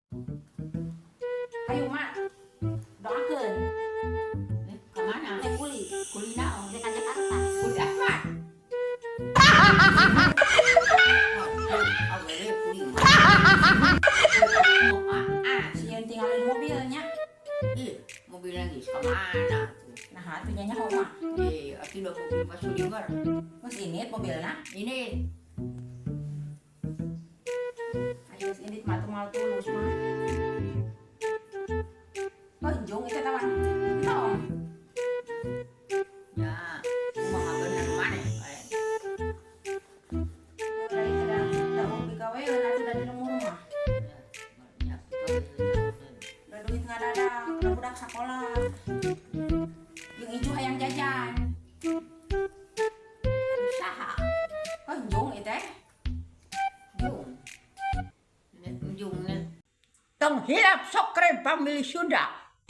Hayu, Mak. Doakeun. Eh, kemana? Teh kuli. Kuli naon? Rek ka Jakarta. Kuli Ahmad. Oh, awewe kuli. Ah, Sieun tinggalin mobilnya. Ih, mobil lagi kemana tuh? Nah, atuh nya nyaho, Mak. Eh, atuh udah mobil Pak Sulinger. Geus indit mobilna. Ini. Ayo geus indit mah atuh moal tulus mah. Oh, jung itu teh, Mak. Tong. Ya, kumaha bener maneh eh. Dari kada da gawe atuh da di lembur mah. Ya, Da duit ngadadak, da budak sakola. Jeung incu hayang jajan. Saha? Oh, jung itu teh. Jung. Jung nih. Tong hilap sok keren pamilih Sunda.